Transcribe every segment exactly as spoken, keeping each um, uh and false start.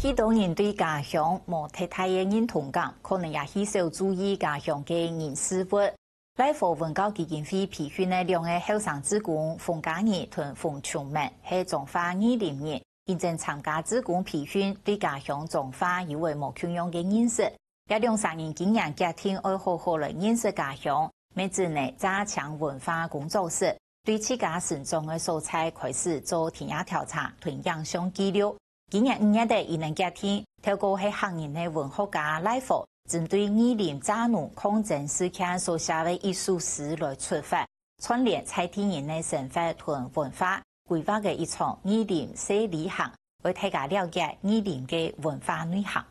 幾多人對家鄉無忒大个認同感，可能也係少注意家鄉个人事物。賴和文教基金會培訓个兩个後生志工馮嘉怡同馮瓊文係彰化二林人，因爭參加志工培訓，對家鄉彰化有了無共樣个認識。這兩儕人今年決定愛好好來認識家鄉，乜成立紮青文化工作室，對自家成長个所在開始做田野調查同影像記錄。 今年五月底，佢等決定透過係客人个文學家賴和，針對二林蔗農抗爭事件所寫个一首詩來出發，串聯在地人个生活同文化，規劃个一場二林小旅行，為大家了解二林个文化內涵。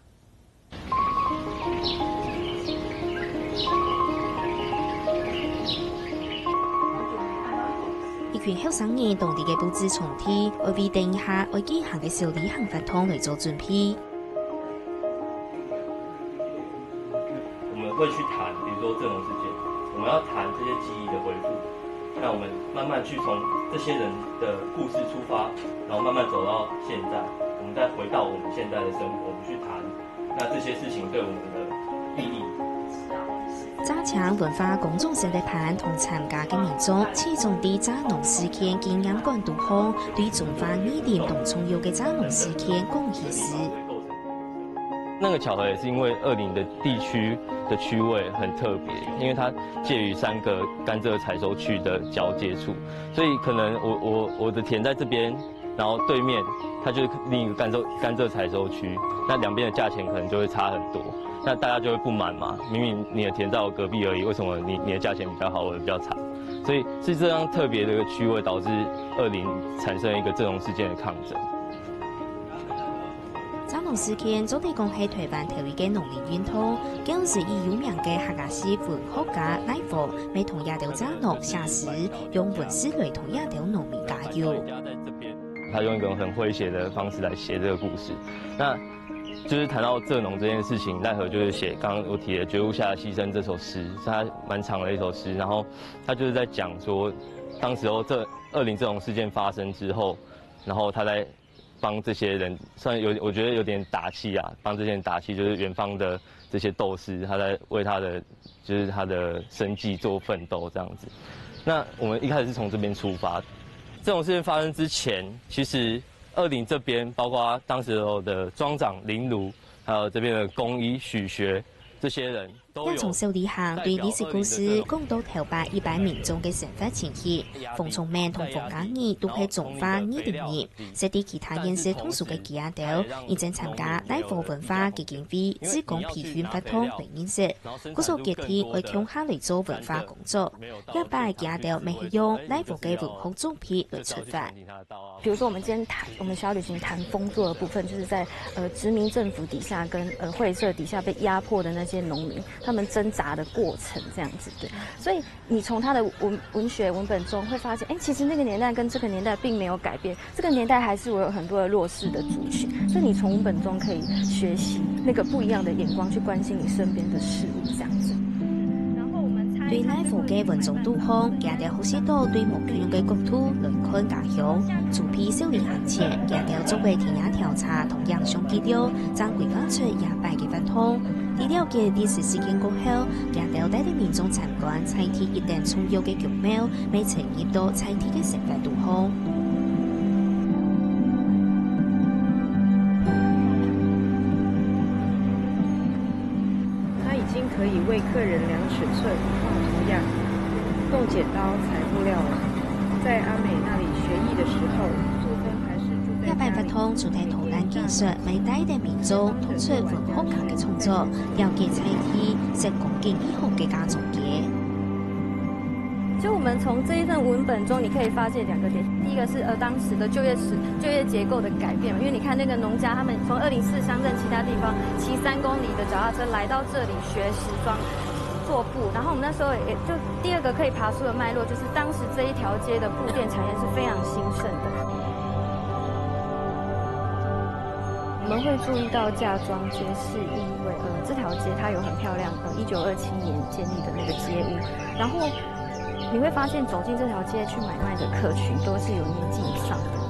一群後生人當地个布置場地，愛為等一下愛舉行个小旅行活動來做準備。我们会去谈，比如说这种事件，我们要谈这些记忆的恢复。那我们慢慢去从这些人的故事出发，然后慢慢走到现在，我们再回到我们现在的生活，我们去谈那这些事情对我们的意义。扎青文化工作室个伴同參加个民眾，集中在蔗農事件紀念館肚項，對彰化二林當重要个蔗農事件講起事。那个巧合也是因为二林的地区的区位很特别，因为它介于三个甘蔗采收区的交界处，所以可能我我我的田在这边，然后对面它就是另一个甘蔗甘蔗采收区，那两边的价钱可能就会差很多，那大家就会不满嘛。明明你的田在我隔壁而已，为什么你你的价钱比较好，我的比较差？所以是这样特别的一个区位，导致二林产生一个蔗农事件的抗争。蔗农事件做得講係台灣頭一个農民運動，舊時以有名个客家詩文學家賴和，乜同這兜蔗農寫詩，用文字來同這兜農民加油。他用一种很诙谐的方式来写这个故事。那就是谈到蔗农这件事情，奈何就是写刚刚我提的《觉悟下的牺牲》这首诗，是他蛮长的一首诗。然后他就是在讲说，当时候这二林蔗农事件发生之后，然后他在帮这些人，算有我觉得有点打气啊，帮这些人打气，就是远方的这些斗士，他在为他的就是他的生计做奋斗这样子。那我们一开始是从这边出发，这种事情发生之前，其实二林这边，包括当时候的庄长林儒，还有这边的工医许学这些人，都有。一场小旅行對歷史故事講到頭擺一般民眾个生活情形，馮崇明同馮嘉怡都係彰化二林人，識得其他縣市同鄉个佢兜，一陣參加賴和文化基金會志工培訓活動來認識，故所決定愛共下來做文化工作。這擺佢兜乜係用賴和个文學作品來出發。 比如说，我们今天谈，我们小旅行谈丰作的部分，就是在呃殖民政府底下跟呃会社底下被压迫的那些农民，他们挣扎的过程这样子，对。所以你从他的文文学文本中会发现，哎，其实那个年代跟这个年代并没有改变，这个年代还是有很多的弱势的族群，所以你从文本中可以学习那个不一样的眼光去关心你身边的事物这样子。對賴和个文章肚項，佢兜學習到對無共樣个角度來看家鄉。準備小旅行前，佢兜做過田野調查同影像記錄，正規劃出這擺个活動。在了解歷史事件過後，佢兜帶領民眾參觀在地一等重要个宮廟，乜深入到在地个生活肚項。 他已经可以为客人量尺寸、画图样、动剪刀、裁布料了。在阿美那里学艺的时候，素芬还是住在這擺活動除忒導覽技術，乜帶等民眾讀出文學家个創作，了解在地成功經濟學个家中間。就我们从这一份文本中，你可以发现两个点。第一个是呃当时的就业时就业结构的改变嘛，因为你看那个农家，他们从二零四乡镇其他地方骑三公里的脚踏车来到这里学时装做布，然后我们那时候也就第二个可以爬出的脉络，就是当时这一条街的布店产业是非常兴盛的。我们会注意到嫁妆街，是因为呃这条街它有很漂亮呃一九二七年建立的那个街屋，然后你会发现走进这条街去买卖的客群都是有年纪以上的。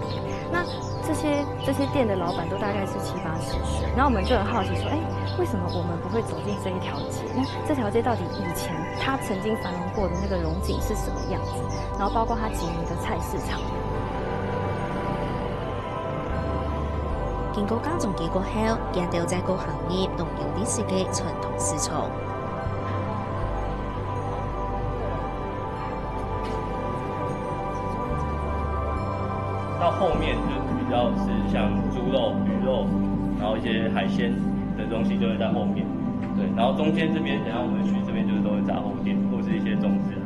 那这些这些店的老板都大概是七八十岁，然后我们就很好奇说，哎，为什么我们不会走进这一条街？那这条街到底以前它曾经繁荣过的那个荣景是什么样子？然后包括它紧邻的菜市场。经过加重结果后，佢兜再过行入當有歷史个傳統市場。到后面就比较是像猪肉、鱼肉，然后一些海鲜的东西就会在后面。对，然后中间这边，等下我们去这边就是都是杂货店或是一些中式行。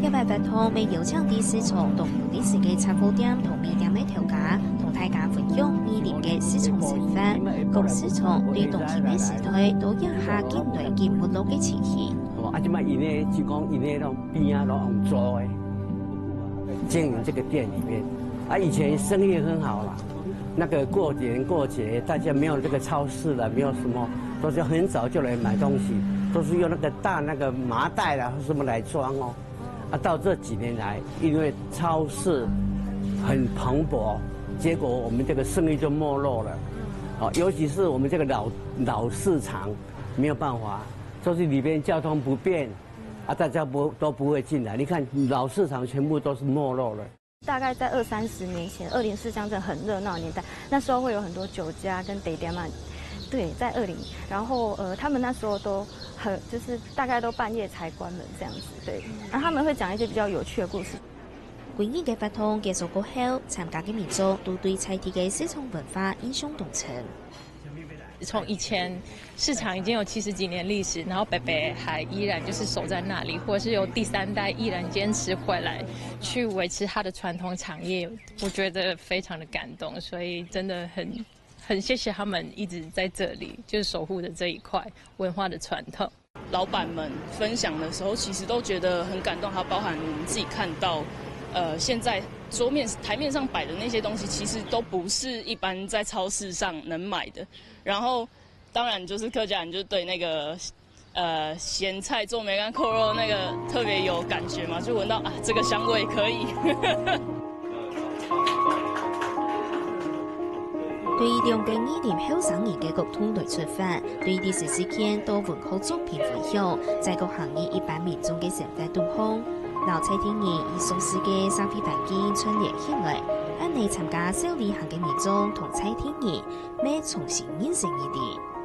這擺活動乜邀請在市場當有歷史个雜貨店同米店个頭家，同大家分享二林个市場生活，講市場對當今个時代到這下緊來緊沒落个情形。哦，啊，這擺因為就講因為攏邊仔攏用租的，經營這個店裡面，啊，以前生意很好啦。那個過年過節，大家沒有這個超市了，沒有什麼，都是很早就來買東西，都是用那個大那個麻袋啦什麼來裝哦。啊，到這幾年來，因為超市很蓬勃，结果我们这个生意就没落了。哦，尤其是我们这个老老市场，没有办法，就是里边交通不便，啊，大家不都不会进来。你看老市场全部都是没落了。大概在二三十年前，二林市乡镇很热闹的年代，那时候会有很多酒家跟茶店嘛，对，在二林，然后呃，他们那时候都很就是大概都半夜才关门这样子，对，然后他们会讲一些比较有趣的故事。今年个活动结束过后，参加个民众都对在地个市场文化印象当深。从以前市场已经有七十几年历史，然后伯伯还依然就是守在那里，或是由第三代依然坚持回来去维持他的传统产业，我觉得非常的感动，所以真的很很谢谢他们一直在这里，就是守护着这一块文化的传统。老板们分享的时候，其实都觉得很感动，还有包含我们自己看到，呃，现在桌面台面上摆的那些东西，其实都不是一般在超市上能买的。然后，当然就是客家人就对那个呃咸菜做梅干扣肉那个特别有感觉嘛，就闻到啊这个香味可以。对两个二林后生人个角度来出发，对历史事件到文化作品分享，再过行入一般民众个生活当中，摎在地人以舒适个社会环境串联起来，恁呢参加小旅行个民众同在地人，乜重新认识二林。